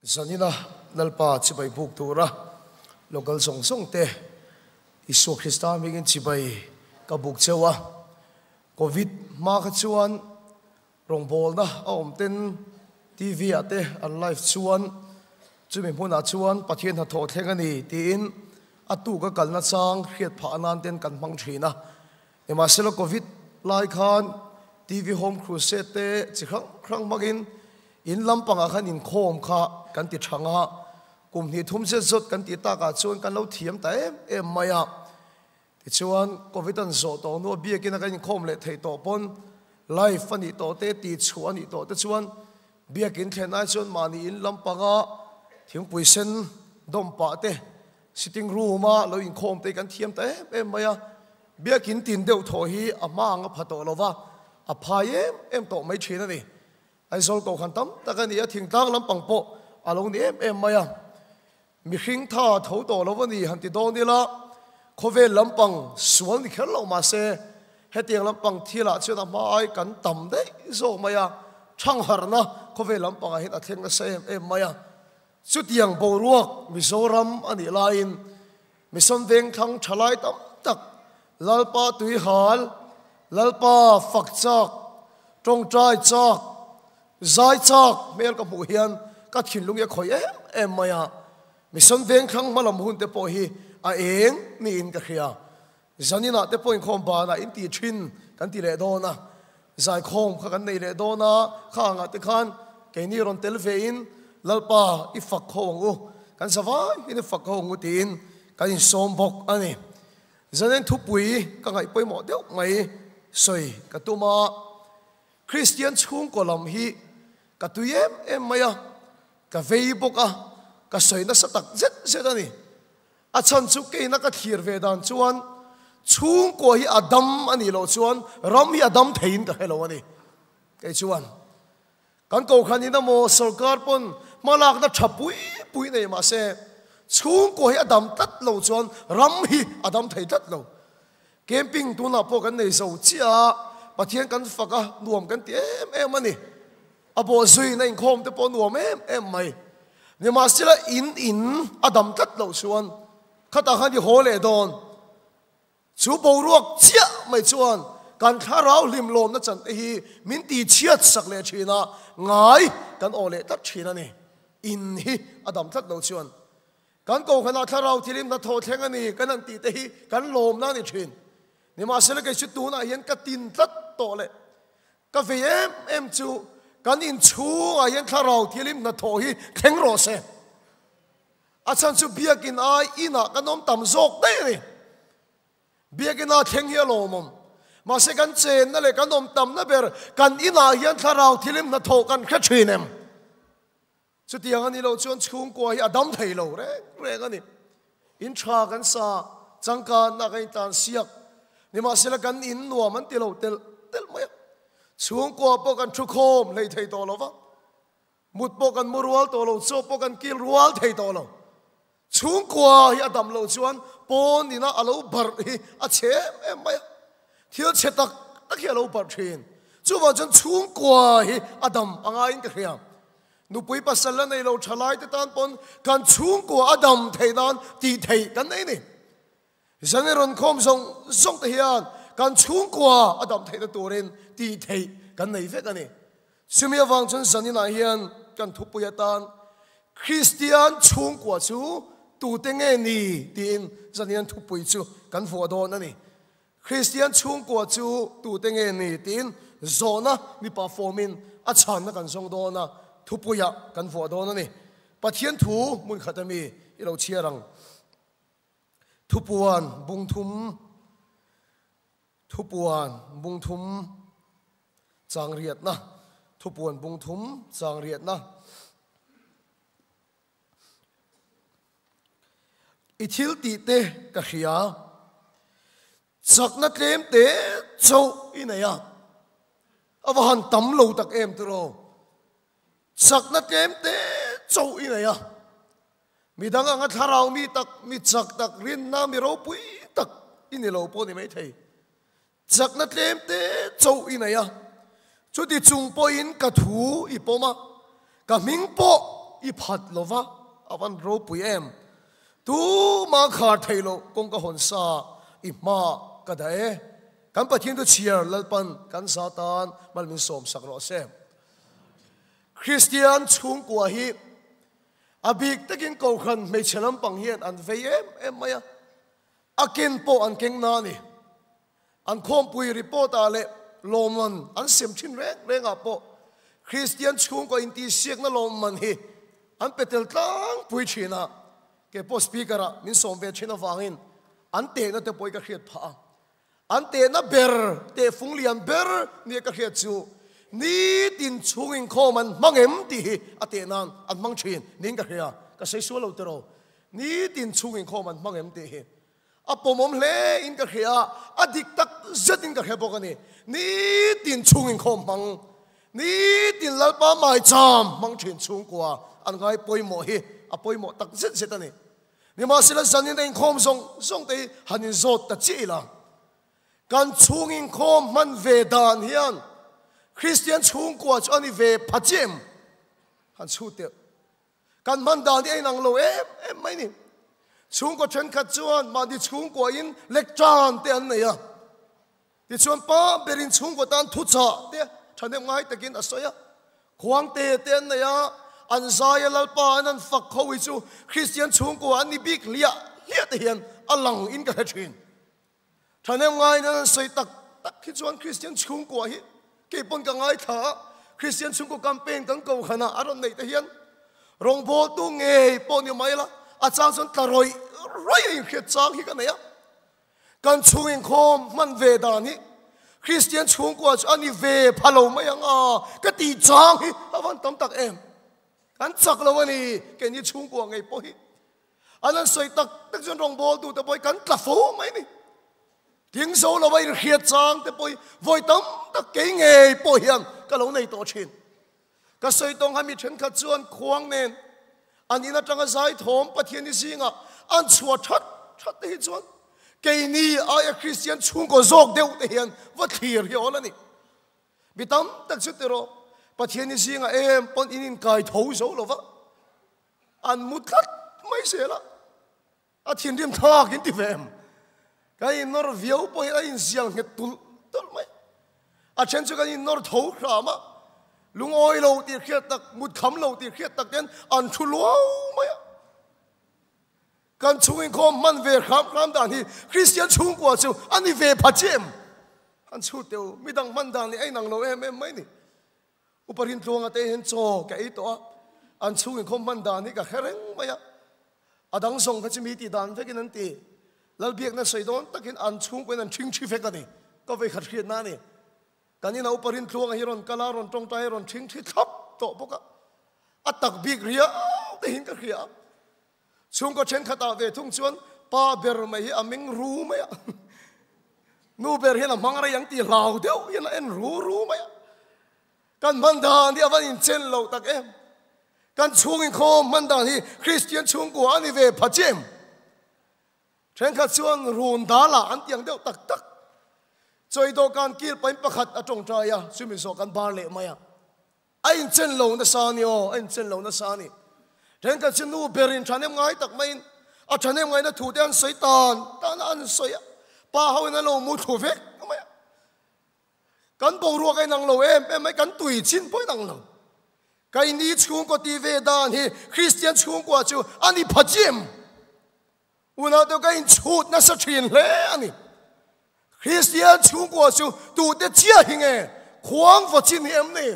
Zanina Lalpa chibai buk tura local zawng zawng te Isua Krista hmingin chibai ka buk cheu a. Covid hma kha chuan rawngbawlna a awm ten TV ah te an live chuan chumi hmunah chuan Pathian hnathawh thleng a ni tiin a tuka kalna chang hriat phah nan ten kan hmang thin a. Nimahsela Covid lai khan TV Home Crusade te chi hrang hrang hmangin in lampangah khan inkhawm kha kan ti thang a, kum hnih thum zet zawt kan tih takah chuan kan lo thiam ta em em mai a. Tichuan Covid an zawh tawh hnua biakina kan inkhawm leh theih tawh pawn live a nih tawh te, tihchhuah a nih tawh te chuan biakin thlen ai chuan mahni in lampanga thingpui sen dawm pah te, Sitting room a lo inkhawm te hi kan thiam ta em em mai a, biakin tin deuh thaw hi a hma ang a pha tawh lo va, a phai em em tawh mai thin a ni. Aizawl kohhran tam tak a ni a, thingtlang lampang pawh a lo ni em em mai a. Mihring tha tho tawh lo a ni han ti dawn ila, khawvel lampang sual ni kher lo mahse hetiang lampang thilah chuan a hma ai kan tam daih zawk mai a, thangharhna khawvel lampangah hian a thleng nasa em em mai a. Chutiang boruak Mizoram a nih laiin Mission Vengthlang thalai tam tak Lalpa tuihal, Lalpa fak chak, tawngtai chak, zai chak hmel ka hmuh hian ka thinlung hi a khawih em em mai a. Mission Vengthlang hmalam hun te pawh hi a eng niin ka hria. Zaninah te pawh inkhawm banah in ti thin kan ti leh dawn a, zaikhawm kha kan nei leh dawn a, kha angah te khan keini rawn tel ve in Lalpa i fak kho ang u, kan zavai hian i fak kho ang u tiin kan insawm bawk a ni. Zanin thupui ka ngaih pawimawh deuh mai sawi ka tum a, Kristian chhungkaw lam hi ka tui em em mai a, ka vei bawk a, ka sawi nasa tak zet zet a ni. A chhan chu keina ka thlir ve dan chuan chhungkua hi a dam a nih loh chuan ram hi a dam theiin ka hre lo a ni. Kei chuan kan kohhran in emaw sorkar pawn hmalakna tha pui pui nei mahse chhungkua hi a dam tlat lo chuan ram hi a dam thei tlat lo. Camping tunah pawh kan nei zo chiah a, Pathian kan fak a, nuam kan ti em em a ni. A bawhzuina inkhawm te pawh nuam em em mai. Nimahsela in in a dam tlat loh chuan khatah khan i haw leh dawn. Chu boruak chiah mai chuan kan thlarau hlimlawmna chan te hi min tihchhiat sak leh thin a, ngai kan aw leh tlat thin a ni. In hi a dam tlat loh chuan kan kohhranah thlarau thilim hnathawh thleng a ni kan han tih te hi kan lawmna a ni thin. Nimahsela kei chu tunah hian ka tin tlat tawh leh Ka vei em em chu kan inchhungah hian thlarau thilim hnathawh hi thleng rawh se. A chhan chu biakin ai inah kan awm tam zawk daih a ni. Biakin a thleng hi a lawmawm. Mahse kan chenna leh kan awm tamna ber kan inah hian thlarau thilim hnathawh kan hre thin em? Chutiang a nih loh chuan chhungkua hi a dam thei lo reng reng a ni. In tha kan sa, changkanna kan intlan siak. Nimahsela kan in nuam an ti lo telh telh mai a. Chhungkua pawh kan thu khawm hlei thei tawh lo va. Mut pawh kan mu rual tawh lo, chaw pawh kan kil rual thei tawh lo. Chhungkua hi a dam loh chuan pawn ina a lo barh hi a chhe em em mai a. Thil chhe tak tak hi a lo barh thin. Chuvang chuan chhungkua hi a dam a ngaiin ka hria. Nupui pasal la nei lo thalai te tan pawn kan chhungkua a dam theih nan tih theih kan nei ni. Zan i rawn khawm zawng zawng te hian kan chhungkua a dam theihna turin tih theih kan nei vek a ni. Chumi avang chuan zaninah hian kan thupui atan Kristian chhungkua chu tute nge ni tiin zanin thupui chu kan vuah dawn a ni. Kristian chhungkua chu tute nge ni tiin zawhna mipa fawmin a chhanna kan zawng dawn a, thupuiah kan vuah dawn a ni. Pathian thu hmun khat ami i lo chhiar ang. Thupuan bungthum Thupuan bungthum changriatna Thupuan bungthum changriatna I thil tih te ka hria. Chakna tlem te chauh i nei a. A va han tam lo tak em tiraw. Chakna tlem te chauh i nei a. Midang anga thlarau mi tak, mi chak tak, rinna mi ropui tak i ni lo pawh ni maithei. Chakna tlem te chauh i nei a, chuti chung pawhin ka thu i pawm a, ka hming pawh i phat lo va, a van ropui em. Tuma khar thei lo kawngka hawn sa i hma ka dah e. Kan Pathian chu chhiar Lalpan kan za tan mal min sawm sak rawh se. Kristian chhungkua hi a bik takin Kohhran hmeichhe lampang hian an vei em em mai a, a ken pawh an keng na a ni. An khawmpui report ah leh lawmman an sem thin reng reng ah pawh Kristian chhungkaw intihsiakna lawmman hi an pe tel tlangpui thin a, kei pawh speaker ah min sawm ve thin avangin an tehna te pawh hi ka hriat phah a. An tehna ber, tehfung lian ber nia ka hriat chu nitin chhung inkhawm an hmang em tih hi a teh nan an hmang thin niin ka hria, ka sawi sual lo tiraw? Nitin chhung inkhawm an hmang em tih hi. A pawmawm hle in ka hria a, a dik tak zet in ka hre bawk a ni. Nitin chhung inkhawm hmang, nitin Lalpa maicham hmang thin chhungkua an ngai pawimawh hi a pawimawh tak zet zet a ni. Nimahsela zanin a inkhawm zawng zawng te hi han inzawt ta chiah ila, kan chhung inkhawm hman ve dan hian Kristian chhungkua chu a ni ve pha chiah em? Han chhut teh. Kan hman dan hi a inang lo em em mai ni. Chhungkaw thenkhat chuan mahni chhungkuain lektan te an nei a. Tichuan pa berin chhungkaw tan thuchah te thahnem ngai takin a sawi a. Khuangte te an nei a, an zai a Lalpa an an fak kho hi chu Kristian chhungkua an ni bik hliah hliah te hian a lang in ka hre thin. Thahnem ngaiin an sawi tak tak hi chuan Kristian chhungkua hi kei pawn ka ngaithla a, Kristian chhungkaw campaign kan kohhran ah a rawn neih te hian rawngbawltu ngei pawh ni mai la, a chang chuan tla rawih rawih a inhriat chang hi ka nei a. Kan chhung inkhawm hman ve dan hi Kristian chhungkua chu a ni ve pha lo mai ang a ka tih chang hi a van tam tak em. Kan chak lo a ni keini chhungkua ngei pawh hi. An han sawi tak tak chuan rawngbawltu te pawh hi kan tla fo mai ni. Ding zo lo a inhriat chang te pawh hi vawi tam tak kei ngei pawh hian ka lo nei tawh thin. Ka sawi tawng kha mi thenkhat chuan khuang nen an in atanga zai thawm Pathian i zingah an chhuah that that te hi chuan keini aia Kristian chhungkaw zawk deuh te hian va thlir hi awl a ni. Mi tam tak chu tiraw Pathian i zingah em pawn in inkai tho zo lo va, An mu tlat mai zel a, a thinrim thlak in ti ve em? Kan innawr viau pawh hian a inzial nghet tulh tulh mai. A then chu kan innawr tho hram a, lungawi lo tih hriat tak, mut kham lo tih hriat tak ten an thu luau mai a. Kan chhung inkhawm hman ve hram hram dan hi Kristian chhungkua chu a ni ve pha chiah em? An chhut teu, midang hman dan leh a inang lo em em mai ni. Upa Rintluanga te hian chaw ka ei tawh a, an chhung inkhawm hman dan hi ka hre reng mai a. A dang zawng kha chu mi tih dan vekin an ti. Lalbiakna sawi dawn takin an chhungkaw in an ṭhingṭhi vek a ni. Ka vei khat hriatna a ni. Kan ina Upa Rintluanga hi rawn kal a, rawn ṭawngṭai a, rawn ṭhingṭhi thlap tawh bawk a. A tak bik riau te hian ka hria a. Chhungkaw thenkhatah ve thung chuan pa ber mai hi a meng ru mai a, nu ber hian a hmang rei ang tih hlau deuh hian a en ru ru mai a. Kan hman dan hi a van inchen lo tak em. Kan chhung inkhawm hman dan hi Kristian chhungkua a ni ve pha chem. Thenkhat chuan run dalah an tiang deuh tak tak. Chawi dawhkan kil pahin pakhat a tawngtai a, chumi zawh kan bar leh mai a. A inchen lo nasa a ni aw, a inchen lo nasa a ni. Thenkhat chu nu berin thahnem ngai tak maiin a thahnem ngaihna thu te an sawi tan tan a, an sawi a, pa ho in an lo mu thlu vek mai a. Kan boruak a inang lo em em mai, kan tui chin pawh a inang lo. Keini chhungkaw tih ve dan hi Kristian chhungkua chu a ni pha chiah em? Unau te ka inchhut nasa thin hle a ni. Kristian chhungkua chu tute chiah hi nge khuang vaw chin hi em ni?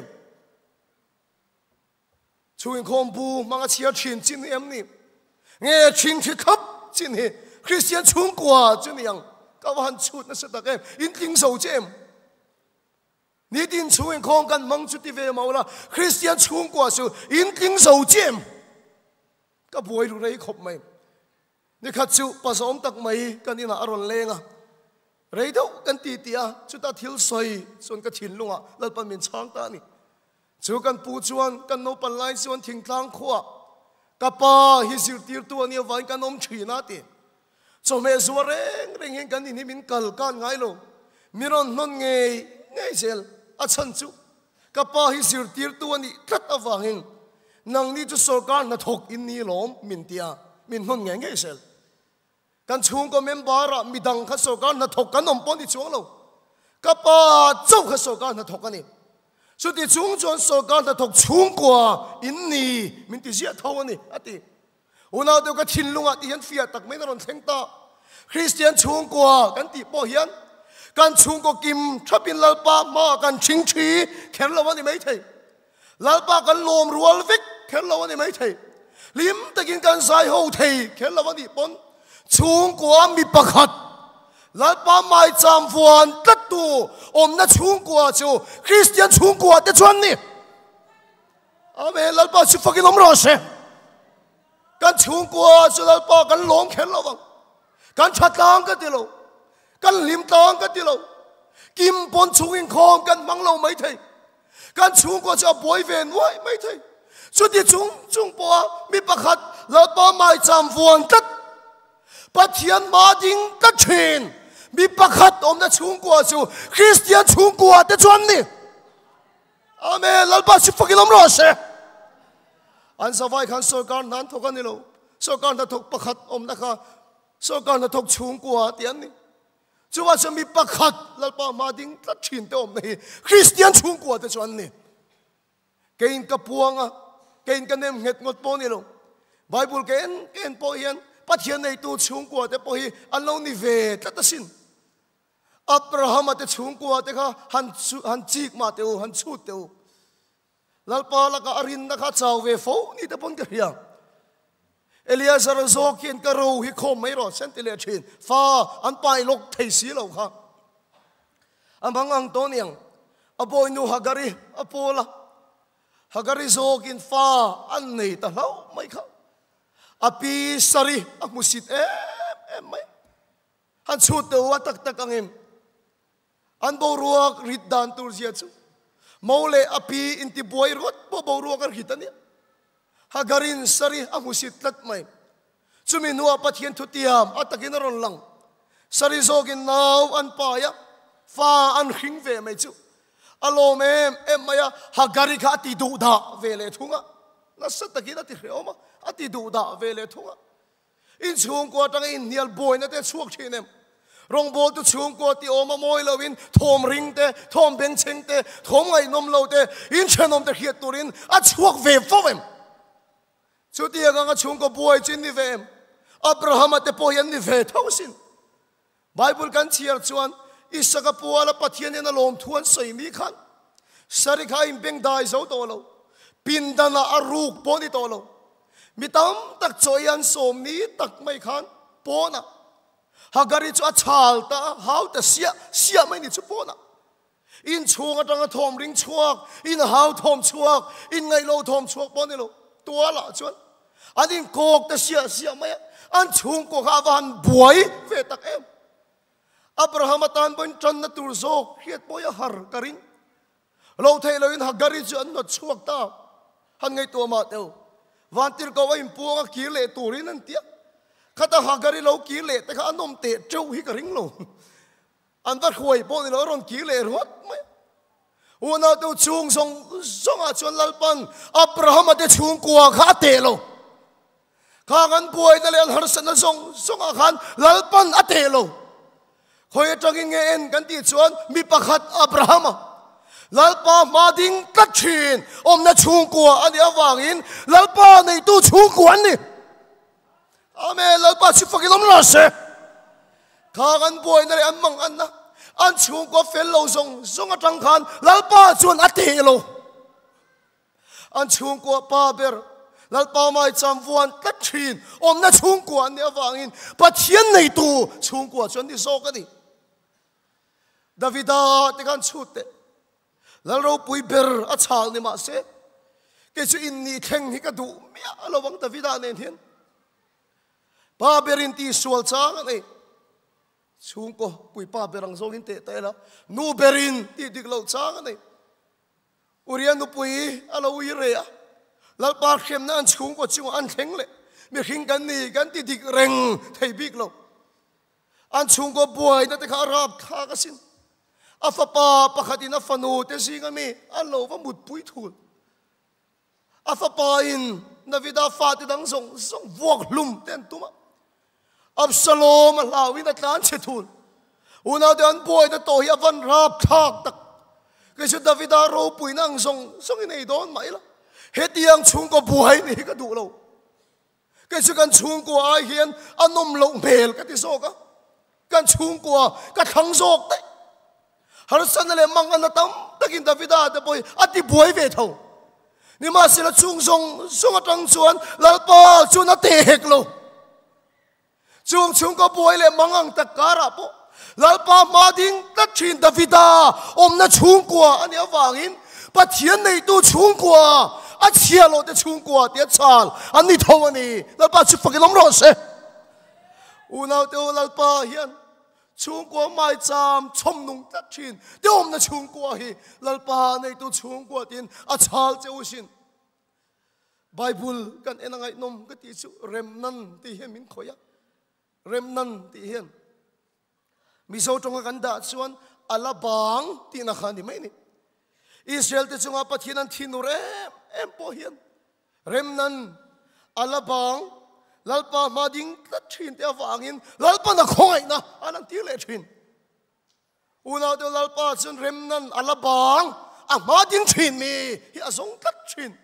Chhung inkhawm bu hmanga chhiar thin chin hi em ni? Nge thin thi thlap chin hi Kristian chhungkua chu ni ang? Ka va han chhut nasa tak em? In tling zo che em? Nitin chhung inkhawm kan hmang chu ti ve mah ula, Kristian chhungkua chu in tling zo che em? Ka buai ru rei khawp mai. Nikhat chu pa zawm tak mai kan inah a rawn leng a, rei deuh kan ti tih a, chuta thil sawi chuan ka thinlungah Lalpan min chhang ta a ni. Chu kan pu chuan kan naupan lai chuan thingtlang khuaah ka pa hi zirtirtu a nih avangin kan awm thin a ti. Chawhmeh zuar reng reng hian kan in hi min kal kan ngai lo, mi rawn hnawn ngei ngei zel. A chhan chu ka pa hi zirtirtu a nih tlat avangin. Nangni chu sorkar hnathawk in ni lawm min tia min hnawn ngei ngei zel. Kan chhungkaw member ah midang kha sorkar hnathawk kan awm pawh ni chuang lo. Ka pa chauh kha sorkar hnathawk a ni. Chuti chung chuan sorkar hnathawk chhungkua in ni min ti ziah tho a ni, a ti. Unau deuh ka thinlungah tih hian fiah tak maiin a rawn thleng ta. Kristian chhungkua kan tih pawh hian kan chhungkaw kim thapin Lalpa hmaah kan thing thi kher lo a ni maithei. Lalpa kan lawm rual vek kher lo a ni maithei. Hlim takin kan zai ho thei kher lo a nih pawn chhungkua mi pakhat Lalpa maicham vuan tlattu awmna chhungkua chu Kristian chhungkua te chuan ni. Amen. Lalpa chu fakin awm rawh se. Kan chhungkua chu Lalpa kan lawm kher lo vang. Kan tha tlang ka ti lo. Kan hlim tlang ka ti lo. Kim pawn chhung inkhawm kan hmang lo mai thei. Kan chhungkua chu a buai ve nuai mai thei. Chuti chung chung pawha mi pakhat Lalpa maicham vuan tlat, Pathian hma ding tlat thin mi pakhat awmna chhungkua chu Kristian chhungkua te chuan ni. Amen. Lalpa chu fakin awm rawh se. An zavai khan sorkar hna an thawk a ni lo. Sorkar hnathawk pakhat awmna kha sorkar hnathawk chhungkua tih an ni. Chuvah chuan mi pakhat Lalpa hma ding tlat thin te awmna hi Kristian chhungkua te chu an ni. Keiin ka puang a, keiin ka nem nghet ngawt pawh a ni lo. Bible ka en ka en pawh hian Pathian neitu chhungkua te pawh hi an lo ni ve tlat asin. Abrahama te chhungkua te kha han han chik mah teh u, han chhut teh u. Lalpa lakah a rinna kha chau ve fo ni te pawn ka hria. Eleazar zawk hian ka ro hi khawm mai rawh sen ti leh thin. Fa an pai lawk thei si lo kha. A mang ang tawh niang. A bawinu Hagari a pawl a. Hagari zawkin fa an nei ta hlauh mai kha. A pi Sari a hmusit em em mai. Han chhut deuh a tak tak angin an boruak rit dan tur zia chu mo leh a pi intibuai ringawt pawh boruak a rit a nia. Hagarin Sari a hmusit tlat mai. Chumi hnuah Pathian thutiam a takin a rawn lang. Sari zawkin nau an pai a, fa an hring ve mai chu a lawm em em mai a, Hagari kha a ti duh dah ve leh thung a, nasa takin a ti hrehawm a, a ti duh dah ve leh thung a. In chhungkua atanga inhnial buaina te chhuak thin em? Rawngbawltu chhungkua tih awm a mawi loin thawm ring te, thawm bengchheng te, thawm ngaihnawm lo te, inthenawm te hriat turin a chhuak ve fo em? Chutiang anga chhungkaw buai chu in ni ve em? Abrahama te pawh hi an ni ve tho sin. Bible kan chhiar chuan Isaka puala Pathian hian a lawmthu an sawi mi khan Sari kha a inbengdai zo tawh lo, pindanah a ruk pawh ni tawh lo. Mi tam tak chaw ei an sawm ni tak mai khan pawnah Hagari chu a chhal ta a, hau ta siah siah mai ni chu pawnah. Inchhung atanga thawm ring chhuak, inhau thawm chhuak, inngaihlo thawm chhuak pawh a ni lo. Tualah chuan an inkawk ta siah siah mai a, an chhungkaw kha a va han buai ve tak em. Abraham atan pawhin tanna tur zawk hriat pawh hi a har ka ring. Lo theih loin Hagari chu an hnawt chhuak ta. Han ngaihtuah mah teu. Vantirhkoh a inpuang a kir leh turin an ti a. Khata Hagari lo kir leh te kha an awm teh teuh hi ka ring lo. An va hruai pawh ni lo a rawn kir leh ruat mai. Unau chung zawng zawngah chuan Lalpan Abrahama te chhungkua kha a teh lo. Khang an buaina leh an harsatna zawng zawngah khan Lalpan a teh lo. Khawi atangin nge en kan tih chuan mi pakhat Abrahama Lalpa hma ding tlat thin awmna chhungkua a nih avangin Lalpa neitu chhungkua an ni. Amen. Lalpa chu fakin awm rawh se. Khang an buaina leh an mang anna an chhungkua fel lo zawng zawng atang khan Lalpa chuan a teh lo. An chhungkua pa ber Lalpa mai cham vuan tlat thin awmna chhungkua an nih avangin Pathian neitu chhungkua chu an ni zawk a ni. Davida te khan chhut teh. Lal ropui ber a chhal ni mah se, kei chu in nih thleng hi ka duh miah lo vang Davida nen hian. Pa berin ti sual chang a nei. Chhungkaw puipa ber ang zawngin teh ta ila, nu berin tih dik loh chang a nei. Uria nupui a lo ui re a, Lalpa hremna an chhungkaw chungah an thleng leh mihring kan ni kan ti dik reng thei bik lo. An chhungkaw buaina te kha a rap thlak asin. A fapa pakhatin a fanu te zinga mi an lo va mutpui thul. A fapa in Davida fate dang zawng zawng vuak hlum te an tum a. Absalom a hlau in a tlan chhe thul. Unau te an buaina tawh hi a van rap thlak tak. Kei chu Davida ropuina ang zawng zawng in ei dawn mah ila. Hetiang chhungkaw buai ni hi ka duh lo. Kei chu kan chhungkua ai hian a nawm loh hmel ka ti zawk a. Kan chhungkua ka thlang zawk daih. Harsatna leh manganna tam takin Davida te pawh hi a ti buai ve tho. Nimahsela chung zawng zawng atang chuan Lalpa chuan a teh hek lo. Chung chhungkaw buai leh mangang tak karah pawh Lalpa hma ding tlat thin Davida awmna chhungkua a nih avangin Pathian neitu chhungkua a chhia loh te chhungkua tia chal an ni tho a ni. Lalpa chu fakin awm rawh se. Unaute u Lalpa hian chhungkua maicham chhawm nung tlat thin te awmna chhungkua hi Lalpa neitu chhungkua tiin a chal che u sin. Bible kan en a ngaihnawm ka tih chu remnan tih hian min khawih a, remnan tih hian Mizo tawnga kan dah chuan a la bang tihna kha a ni mai a ni. Israel te chunga Pathian an thinur em em pawh hian remnan a la bang Lalpa hma ding tlat thin te avangin Lalpan a khawngaihna a lan tir leh thin. Unau te Lalpa chuan remnan a la bang a hma ding thin mi hi a zawng tlat thin.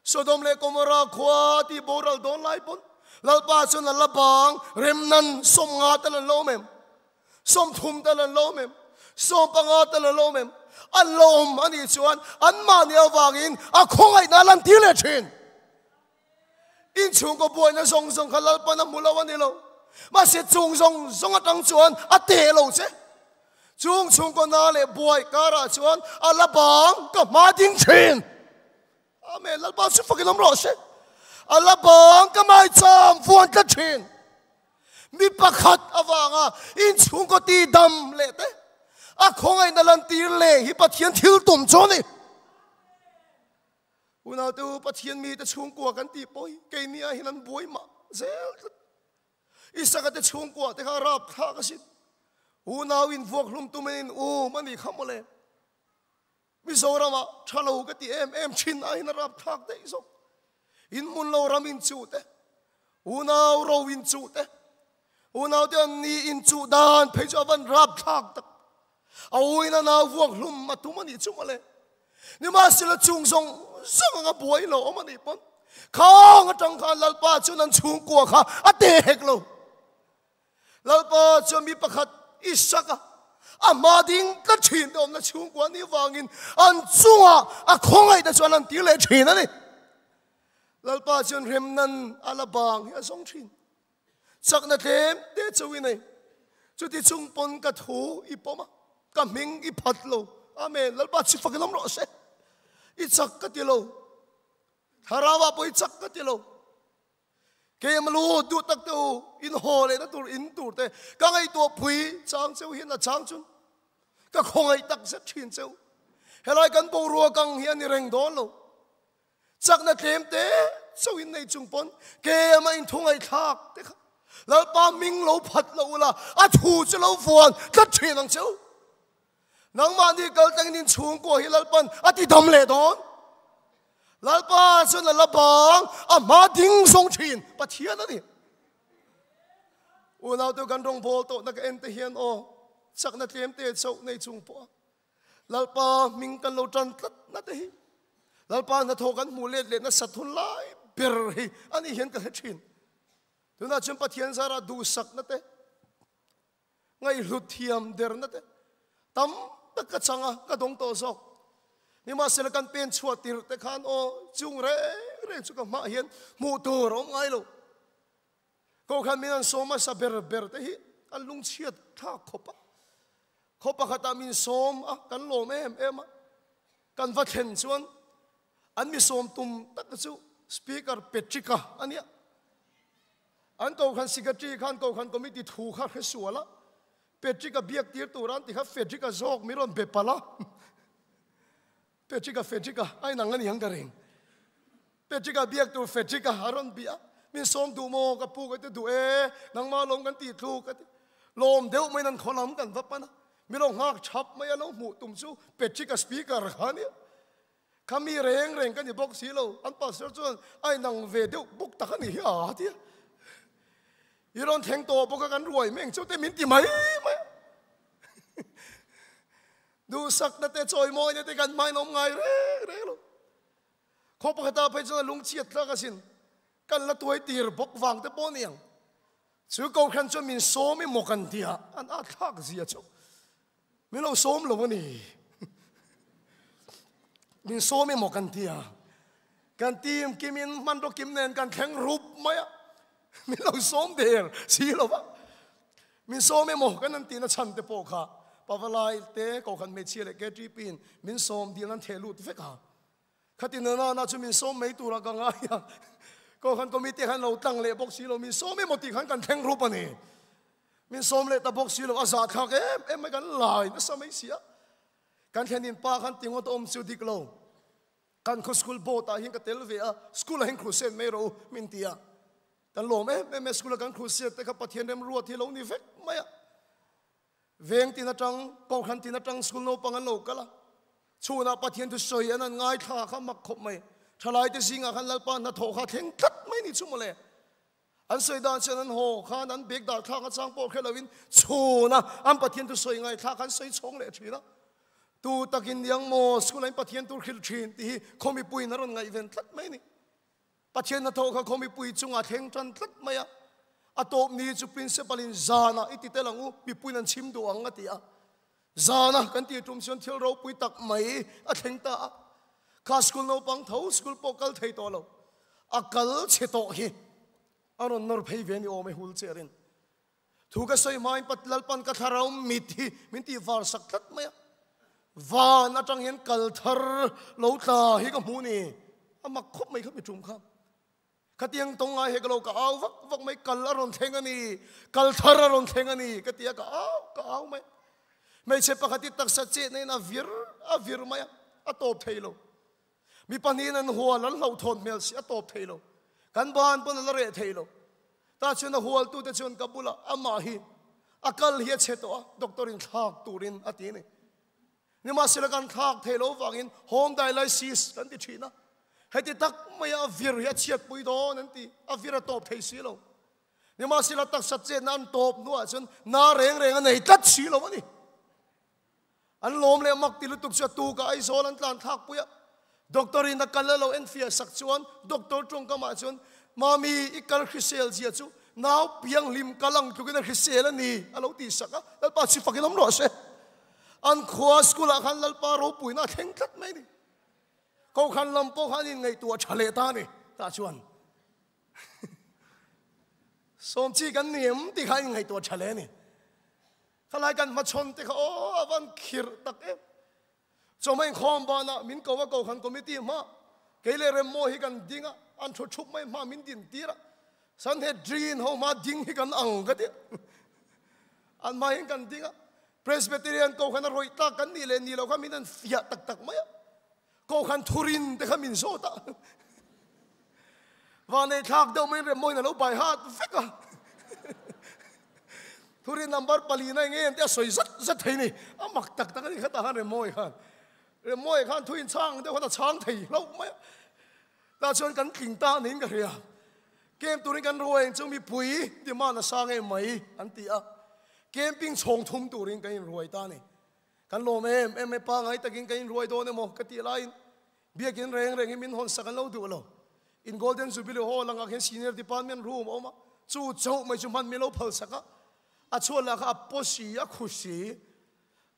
Sodom leh Gomorrah khua tih boral dawn lai pawn Lalpa chuan a la bang remnan 50 tal an lo awm em? 30 tal an lo awm em? 15 tal an lo awm em? An lo awm a nih chuan anmahni avangin a khawngaihna a lantir leh thin. Inchhungkaw buaina zawng zawng kha Lalpan a hmu lo a ni lo. Mahse chung zawng zawng atang chuan a teh lo che. Chung chhungkaw na leh buai karah chuan a la bang ka hma ding thin. Amen. Lalpa chu fakin awm rawh se. A la bang ka maicham vuan tlat thin. Mi pakhat avanga inchhungkaw ti dam leh te a khawngaihna lantir leh hi Pathian thil tum chu a ni. Unau te u, Pathian mite chhungkua kan tih pawh hi keini ah hian an buai mah zel tlat. Isaka te chhungkua te kha rap thlak asin. Unau in vuak hlum tum in um a nih kha mawle. Mizoram ah tha lo ka ti em em thin ah hian a rap thlak daih zawk. In hmun lo ram in chuh te, unau ro in chuh te, unau te an ni in chuh dan phei chu a van rap thlak tak. A uina nau vuak hlum a tum a nih chu mawle. Nimahsela chung zawng zawng anga buai lo awm a nih pawn khang atang khan Lalpa chuan an chhungkua kha a te hek lo. Lalpa chuan mi pakhat Isaka a hma ding tlat thin te awmna chhungkua nih vangin an chungah a khawngaihna chuan an tir leh thin a ni. Lalpa chuan remnan a la bang hi a zawng thin. Chakna tlem te chu i nei. Chuti chung pawn ka thu i pawm a, ka hming i phat lo. Amen. Lalpa chi fakin awm rawh se. I chak ka ti lo. Thlarau ah pawh i chak ka ti lo. Keima lu duh tak te u, in haw lehna tur in tur te ka ngaihtuah pui chang cheu hian a chang chun ka khawngaih tak zet thin cheu. Helai kan boruak ang hi a ni reng dawn lo. Chakna tlem te chauh in nei chung pawn kem a inthu ngaihthlak te kha Lalpa hming lo phat lo ula a thu chu lo vuan tlat thin ang cheu. Nangmahni kal tangin in chhungkua hi Lalpan a ti dam leh dawn. Lalpa chuan a la bang a hma ding zawng thin Pathian a ni. Unau te kan rawngbawl tawhna ka en te hian aw chakna tlem te chauh nei chung pawh a Lalpa hming kan lo tan tlat na te hi Lalpa hnathawh kan hmuh let leh nasat hun lai ber hi a nih hian ka hre thin. Tunah chuan Pathian zarah duhsakna te, ngaihhlut thiam derna te tam tak ka chang a, ka dawng tawh zawk. Nimahsela kan pen chhuah tirh te khan aw chung reng reng chu ka hmah hian hmuh tur a awm ngai lo. Kohhran min an sawm hmasa ber ber te hi an lungchhiat thlak khawp a. Khaw pakhatah min sawm a, kan lawm em em a. Kan va thlen chuan an mi sawm tum tak chu Speaker Patrick-a a nia. An kohhran Secretary khan kohhran committee thu kha hre sual a, Patrick-a biak tir tur an ti kha Frederick-a zawk min rawn be palh a. Patrick-a, Frederick-a, a inang a ni ang ka ring. Patrick-a biak tur Frederick-a a rawn bia a, Min sawm duh maw? Ka pu ka ti duh e, nangmah lawm kan tih tluk a ti. Lawm deuh maiin an khaw lam kan va pan a, min lo nghak thap mai a, lo hmuh tum chu Patrick-a speaker kha a nia. Kha mi reng reng ka ni bawk si lo, an pastor chuan a inang ve deuh bawk tak a ni hi a ti a. I rawn thleng tawh bawk a kan ruai meng cheu te min ti mai mai a. Duhsakna te chawimawina te kan hmain awm ngai reng reng lo. Khaw pakhatah phei chuan a lungchhiat thlak asin. Kan la tuai tir bawk vang te pawh ni ang. Chu kohhran chuan min sawm i maw kan ti a, an at thlak zia chu. Min lo sawm lo a ni. Min sawm i maw kan ti a. Kan team kimin hmanraw kim nen kan thleng rup mai a. Min lo sawm der si lo va. Min sawm emaw kan an tihna chhan te pawh kha Pavalai te Kohhran hmeichhia leh KTP in min sawm dil an theh lut vek a. Khati na na na chu min sawm mai turah ka ngai a. Kohhran committee khan lo tlang leh bawk si lo, min sawm emaw tih khan kan thleng rup a ni. Min sawm leh ta bawk si lo, a zahthlak em em mai kan lai nasa mai si a. Kan thlenin pa khan ti ngawt awm chu dik lo. Kan khaw school board ah hian ka tel ve a, school ah hian crusade mai rawh u min ti a. Kan lawm em em e, school a kan crusade te kha Pathian remruat hi lo ni vek mai a. Veng tin atang, Kohhran tin atang school naupang an lo kal a. Chhunah Pathian thu sawi an an ngaithla kha mak khawp mai. Thalai te zingah khan Lalpa hnathawh kha thleng tlat mai ni chu mawle. An sawi dan chuan an haw khan an bag dah thlak atang pawh hre loin chhuna an Pathian thu sawi ngaithla khan sawi chhawng leh thin a. Tu takin niang maw school ah in Pathian tur hrilh thin tih hi khaw mipuiin a rawn ngaihven tlat mai a ni. Pathian hnathawh kha khaw mipui chungah thleng tan tlat mai a. A tawp ni chu principal in zanah i ti tel ang u, mipuiin an chhim duh ang a ti a. Zana kan tih tum chuan thil ropui tak mai a thleng ta a. Kha school naupang tho school pawh kal thei tawh lo. A kal chhe tawh hi a rawn nawr phei ve ni awm e hul che rin. Thu ka sawi hmain Pat Lalpan ka thlarau mit hi min tih var sak tlat mai a. Van atang hian kal thar lo tla hi ka hmuh ni. A mak khawp mai kha mi tum kha. Khatiang tawng ngai hek lo ka au vak vak mai, kal a rawn thleng a ni, kal thar a rawn thleng a ni ka ti a, ka au ka au mai. Hmeichhe pakhat hi taksa chetna in a vir a vir mai a, a tawp thei lo. Mi pahnihin an hual an hlauhthawn hmel si a tawp thei lo. Kan ban pawn a la reh thei lo. Tah chuan a hualtute chuan ka bulah amah hi a kal hi a chhe tawh a, doctor in thlak turin a ti a ni. Nimahsela kan thlak thei lo vangin home dialysis kan ti thin a, heti tak maia a vir hi a chhiatpui dawn an ti, a vir a tawp thei si lo. Nimahsela taksa chetna an tawp hnuah chuan na reng reng a nei tlat si lo a ni. An lawm leh mak ti lutuk chu a tukah Aizawl an tlan thlak pui a, doctor in a kal a lo enfiah sak chuan doctor tawngkamah chuan Mami i kal hrisel zia chu nau pianghlim kal ang tlukin a hrisel a ni a lo tih sak a, Lalpa chi fakin awm rawh se. An khua school ah khan Lalpa ropuina a thleng tlat mai a ni. Kohhran lam pawh khan inngaihtuah tha leh ta a ni. Tah chuan sawmchi kan ni em tih kha inngaihtuah tha leh a ni. Khalai kan hmachhawn te kha aw a van khirh tak em. Chawhmeh inkhawm banah min ko a Kohhran committee hma kei leh Remmaw hi kan ding a, an thu thup mai hma min din tir a, Sanhedrin ho hma ding hi kan ang ka ti a, an hma hian kan ding a, Presbyterian Kohhran a rawih tlak kan nih leh nih loh kha min an fiah tak tak mai a, Kohhran thurin te kha min zawt a, Vanei thlak deuh maiin Remmawiin a lo bai hat vek a, Thurin number palina eng em te a sawi zat zat thei ni, a mak tak tak a ni khatah khan Remmawi khan, Remmawi khan thu inchhang deuh khan a chhang thei hlauh mai a, tah chuan kan tling ta niin ka hria, camp turin kan ruai ang chu mipui demand a sang em mai an ti a, camping chhawng thum turin kan inruai ta a ni. Kan lawm em em e pangai takin ka inruai dawn emaw ka tih laiin biakin reng rengin min hawn sak an lo duh lo. In Golden Jubilee Hall angah khian Senior Department room a awm a, chu chauh mai chu hman min lo phal sak a, a chhuat lah kha a paw si a khu si,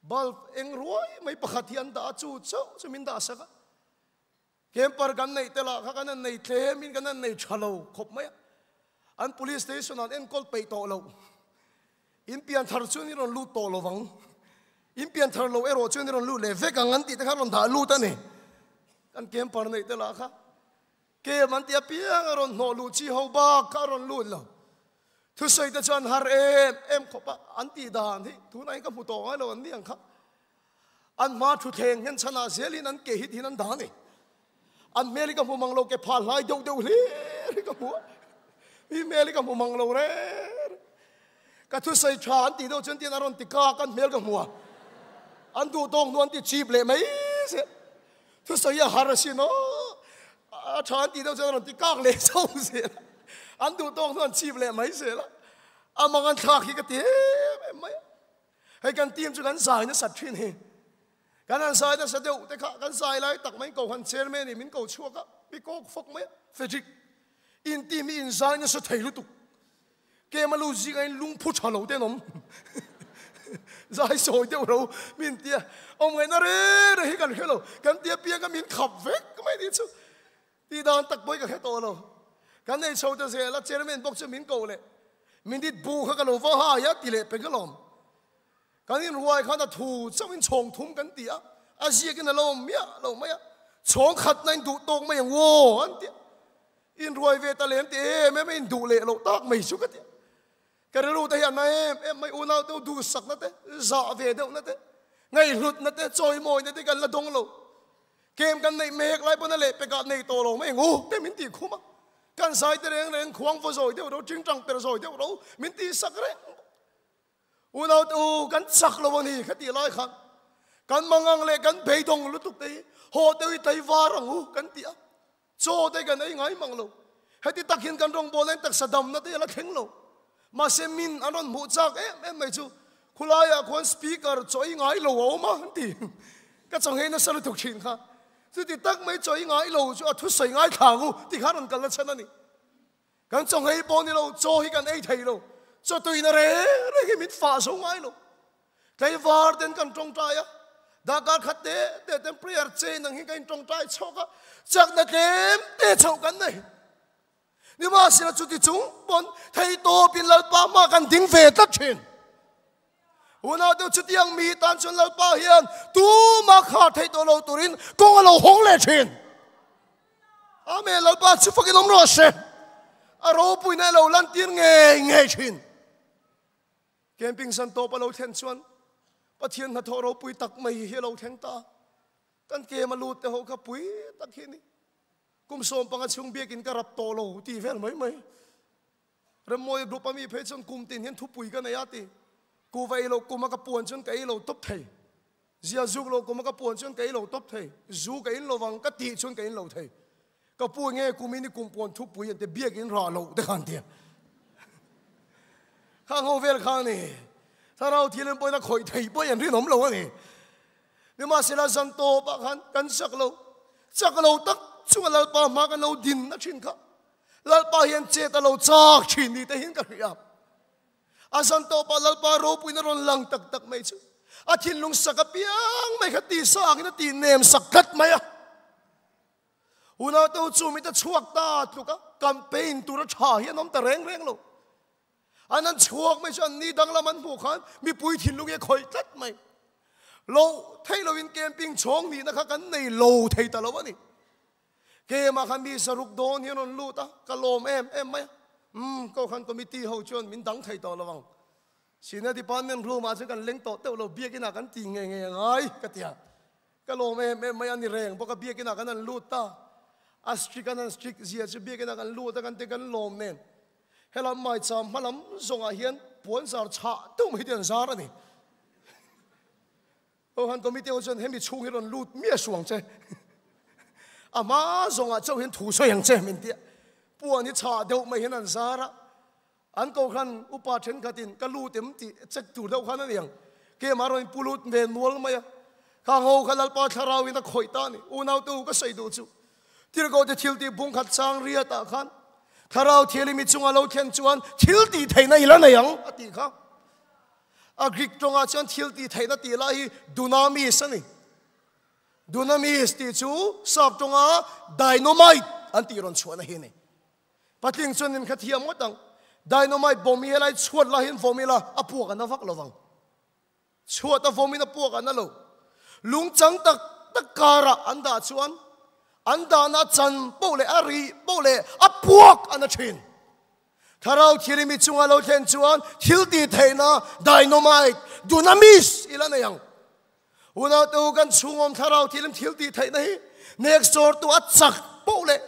bulb eng ruai mai pakhat hi an dah a, chu chauh chu min dah sak a. Camper kan neih te lah kha kan han nei tlem in kan han nei tha lo khawp mai a, an police station ah an enkawl peih tawh lo, in pian thar chuan i rawn lut tawh lo vang, in pian thar lo erawh chuan i rawn lut leh vek ang an tih te kha rawn dah lut a ni. Kan camper neih te lah kha camp an tih apiang a rawn hnawh luh chi ho bak kha a rawn lut lo. Thusawi te chuan har em em khawp a, an tih dan hi tunah hian ka hmu tawh ngai lo an ni ang kha. An hma thuthleng hian chhanah zelin an ke hit hin an dah a ni. An hmel hi ka hmu mang lo, ke phah hlai deuh deuh hlir hi ka hmu a. Mi hmel hi ka hmu mang lo reng. Ka thusawi tha an tih deuh chuan tian a rawn ti kak an hmel ka hmu a. An duh tawk hnu an ti chip leh mai zel. Thusawi a har asin aw, a tha an tih deuh chuan a rawn ti kak leh chauh zel a, an duh tawk hnu an chip leh mai zel a, a mang an thlak hi ka ti em em mai a. Hei kan team chu kan zai nasat thin hi, kan han zai nasa deuh te kha kan zai lai tak mai Kohhran chairman in min ko chhuak a, mi kawk fawk mai a, Frederick, in team hi in zai nasa thei lutuk, Kem a lu zing a in lungphu tha lo te an awm. Zai sawi deuh ro min tia awm ngaihna reng reng hi kan hre lo. Kan tia piang kha min khap vek mai ni chu. Tih dan tak pawh hi ka hre tawh lo. Kan nei chho ta zel a, chairman bawk chu min ko leh. Minute bu kha ka lo va hai a ti leh pek alawm. Kan inruai khan a thu chauhin chhawng thum kan ti a, a ziakin a lo awm miah lo mai a, chhawng khatna in duh tawk mai ang aw an ti a. Inruai ve ta lem ti em em a induh leh loh tak mai chu ka ti a. Ka rilru te hi a na em em mai, unau te duhsakna te, zah ve deuhna te, ngaihhlutna te, chawimawina te kan la dawng lo. Kem kan neih mek lai pawn a lehpekah nei tawh lo mai ang u te min tih khum a. Kan zai te reng reng khuang vaw zawi deuh ro, tingtang per zawi deuh ro min tihsak reng bawk. Unau te u, kan chak lo a ni kha tih lai khan kan mangang leh kan beidawng lutuk te hi haw deuh i tlaivar ang u kan ti a, chaw te kan ei ngai mang lo. Heti tak hian kan rawngbawlna in taksa damna te a la thleng lo. Mahse min an rawn hmuh chak em em mai chu khulaiah khuan speaker chaw ei ngai lo a awm a an ti. Ka chawnghei nasa lutuk thin kha. Chuti tak mai chaw ei ngai lo chu a thusawi ngai thla ang u ti kha rawn kalna chhan a ni. Kan chawnghei pawh ni lo, chaw hi kan ei thei lo. Chaw tuina reng reng hi min fah zo ngai lo. Tlaivar ten kan tawngtai a, darkar khat te te ten prayer chain ang hi kan intawngtai chhawk a, chakna tlem te chhoh kan nei. Nimahsela chuti chung pawn thei tawpin Lalpa hma kan ding ve tlat thin. Unau deuh chutiang mi tan chuan Lalpa hian tumah khar thei tawh lo turin kawng a lo hawng leh thin. Amen, Lalpa chu fakin awm rawh se. A ropuina lo lantir ngei ngei thin. Camping san tawp a lo thlen chuan Pathian hnathawh ropui tak mai hi a lo thleng ta. Kan kem a lut te ho kha pui tak hi ni. Kum 15 chhung biakin ka rap tawh lo ti vel mai mai. Remmawi group a mi phei chuan kum tin hian thupui ka nei a ti. Kuva ei lo kum a ka puan chuan ka ei lo tawp thei. Zia zuk lo kum a ka puan chuan ka ei lo tawp thei. Zu ka in lovang ka tih chuan ka in lo thei. Ka pu nge kum in i kum puan thupui an ti biak in rah loh te khan tia. Khang ho vel kha ni. Thlarau thil in pawhin a khawih thei pawh an rinawm lo a ni. Nimahsela zan tawp ah khan kan chak lo. Chak lo tak chunga Lalpa hma kan lo din na thin kha. Lalpa hian chet a lo chak thin ni te hian ka hria. A zan tawpah Lalpa ropuina rawn lang tak tak mai chu a thinlung sak apiang mai kha ti sangin a ti nem sak tlat mai a. Unau te chu mit a chhuak ta tluk a, campaign tur a tha hi an awm ta reng reng lo. An an chhuak mai chu an ni danglam an hmuh khan mipui thinlung hi a khawih tlat mai. Lo thei loin camping chhawng nihna kha kan nei lo thei ta lo a ni. Keimah khan mi saruk dawn hi an rawn lut a, ka lawm em em mai a. Umm, Kohhran Committee ho chuan min dang thei tawh lo ang. Senior Department room ah chuan kan leng tawh teuh lo, biakin ah kan ti ngei ngei a ngai ka ti a. Ka lawm em em mai a, ni reng bawk a, biakin ah kan han lut ta. A strict an han strict zia chu biakin ah kan lut a, kan ti kan lawm nen. Helam maicham hma lam zawngah hian puan zar chhah deuh mai hi an zar a ni. Kohhran Committee ho chuan hemi chhung hi rawn lut miah suh ang che. A hma zawngah chauh hian thu sawi ang che min tia. Puan hi chhah deuh mai hian an zar a. An kohhran upa thenkhatin ka lut em tih check tur deuh khan a ni ang. Keimah rawn inpu lut ve nual mai a. Khang ho kha Lalpa thlarau in a khawih ta a ni. Unaute u ka sawi duh chu. Tirhkoh te thil tih bung khat chang riat ah khan Thlarau Thianghlim i chunga lo thlen chuan thil tih theihna i la nei ang a tih kha. A Greek tawngah chuan thil tih theihna tih lai hi dunamis a ni. Dunamis tih chu sap tawnga dynamite an tih rawn chhuahna hi a ni. Patling chuan in kha thiam ngawt ang. Dynamite bawm hi helai chhuat lai hian vawm ila a puak a na vak lovang. Chhuat a vawmin a puak a na lo. Lungchang tak tak karah an dah chuan an dahna chan poh leh a rih poh leh a puak a na thin. Thlarau Thianghlim i chunga lo thlen chuan thil tih theihna dynamite, dunamis, i la nei ang. Unau te u kan chhungawm Thlarau Thianghlim thil tih theihna hi next door tu a chak poh leh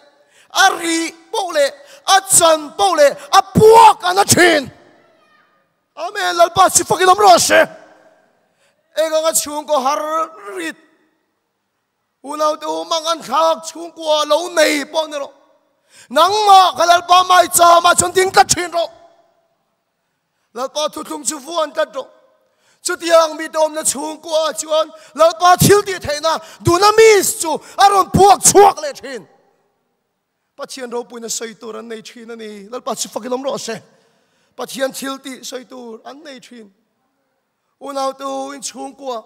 a rih poh leh a chan poh leh a puak a na thin. Amen, Lalpa si fakin awm rawh se. Eng anga chhungkaw har rit. Unaute u mang an thlak chhungkua lo nei pawh ni rawh. Nangmah ka Lalpa maicham ah chuan ding tlat thin rawh. Lalpa thuthlung chu vuan tlat rawh. Chutiang mite awmna chhungkua ah chuan Lalpa thil tih theihna dunamis chu a rawn puak chhuak leh thin. Pathian ropuina sawi tur an nei thin a ni. Lalpa chu fakin awm rawh se. Pathian thil tih sawi tur an nei thin. Unautu in chhungkua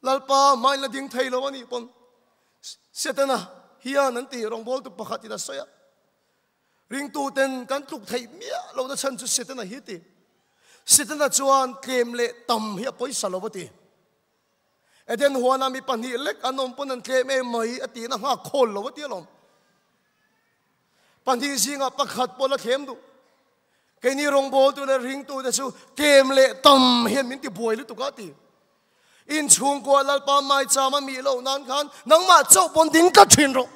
Lalpa hmain la ding thei lo a nih pawn Setana hian an tih rawngbawltu pakhat in a sawi a. Ringtuten kan tluk theih miah lohna chhan chu Setana hi ti. Setana chuan tlem leh tam hi a pawisa lo a ti. Eden huana mi pahnih lek an awm pawn an tlem em mai a tiin a nghak khawl lo a ti alawm. Pahnih zingah pakhat pawh la thlem duh. Keini rawngbawltu leh ringtute chu tlem leh tam hian min ti buai lutuk a ti. Inchhungkua Lalpa maicham a mih loh nan khan nangmah chauh pawn ding tlat thin rawh.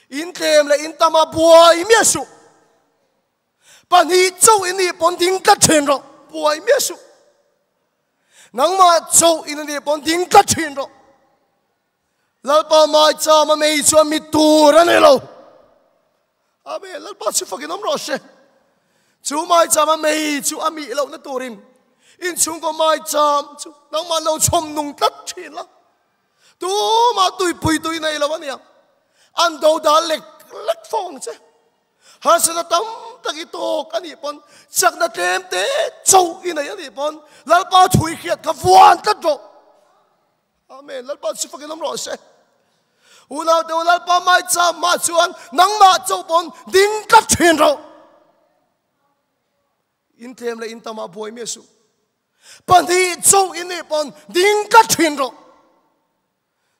In tlem leh in tam a buai miah suh. Pahnih chauh i nih pawn ding tlat thin rawh, buai miah suh. Nangmah chauh in a nih pawn ding tlat thin rawh. Lalpa maicham a mei chu a mit tur a ni lo. Amen. Lalpa chu fakin awm rawh se. Chu maicham a mei chu a mih lohna turin inchhungkaw maicham chu nangmah lo chhawm nung tlat thin la. Tumah tuipui tui nei lo a nia. An do dal lek lek fo ang che. Harsatna tam tak i tawk a nih pawn chakna tlem te chauh i nei a nih pawn Lalpa thu i hriat kha vuan tlat rawh. Amen. Lalpa chu fakin awm rawh se. Unau te Lalpa mai cham mah chuan nangmah chauh pawn ding tlat thin rawh. In tlem leh in tamah buai miah suh. Pahnih chauh in nih pawn ding tlat thin rawh.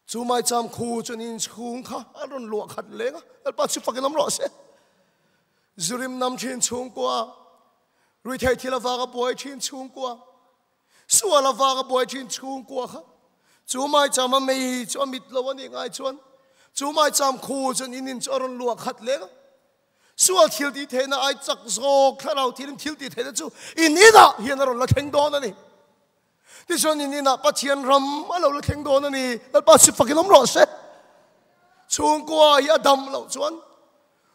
Chu maicham khu chuan in chhung kha a rawn luah khat leng a, Lalpa chu fakin awm rawh se. Zurim nam thin chhungkua, ruithei thil avanga buai thin chhungkua, sual avanga buai thin chhungkua kha chu maicham a mei chu a mit lo a nih ngai chuan chu maicham khu chuan in in chu a rawn luah khat leng a. Sual thil tih theihna ai chak zawk thlarau thilin thil tih theihna chu in inah hian a rawn la thleng dawn a ni. Tichuan in inah Pathian ram a lo la thleng dawn a ni. Lalpa si fakin awm rawh se. Chhungkua hi a dam loh chuan,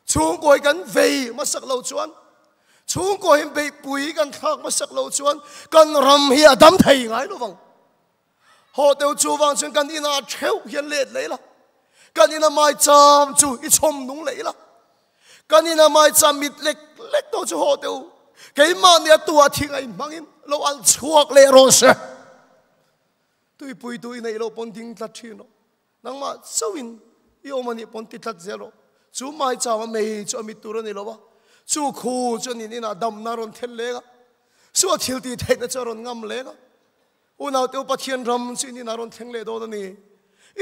chhungkua hi kan vei hmasak loh chuan, chhungkua hi beihpui kan thlak hmasak loh chuan kan ram hi a dam thei ngai lo vang. Haw teu chu vang chuan kan inah theuh hian let leh ila, kan ina maicham chu i chhawm nung leh ila, kan ina maicham mit lek lek tawh chu haw teu keimah nia tua thing a inhmangin lo alh chhuak leh rawh se. Tuipui tu i neih loh pawn ding tlat thin rawh. Nangmah chauhin i awm a nih pawn ti tlat zel rawh. Chu maicham a mei chu a mit tur a ni lo va, chu khu chuan in inah damna a rawn thel leng a, chu a thil tih theihna chu a rawn ngam leng a. Unaute u Pathian ram chu in inah rawn thleng leh dawn a ni.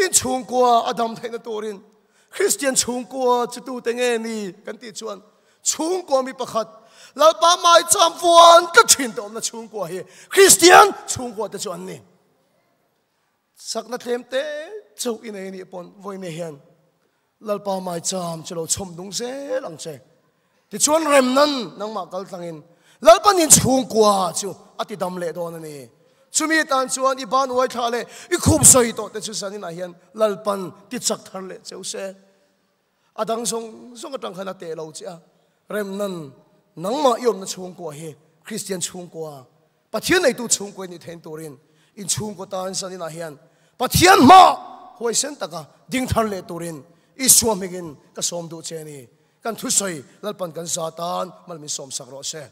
In chhungkua a dam theihna turin Kristian chhungkua chu tute nge ni kan tih chuan chhungkua mi pakhat Lalpa maicham vuan tlat thin te awmna chhungkua hi Kristian chhungkua te chu an ni. Sakna tlem te chauh i nei anih pawn vawiin hian Lalpa maicham chu lo chhawm dung zel ang che. Tichuan remnan nangmah kal tlangin Lalpa nin chhungkua chu a ti dam leh dawn a ni. Chumi tan chuan i ban uai thla leh i khup sawi tawh te chu zaninah hian Lalpan ti chak thar leh cheu se. A dang zawng zawng atang khan a teh lo che a, remnan nangmah i awmna chhungkua hi Kristian chhungkua, Pathian neitu chhungkua i nih thein turin in chhungkaw tan zaninah hian Pathian hma huaisen taka ding thar leh turin Isua hmingin ka sawm duh che a ni. Kan thusawi Lalpan kan za tan mal min sawmsak rawh se.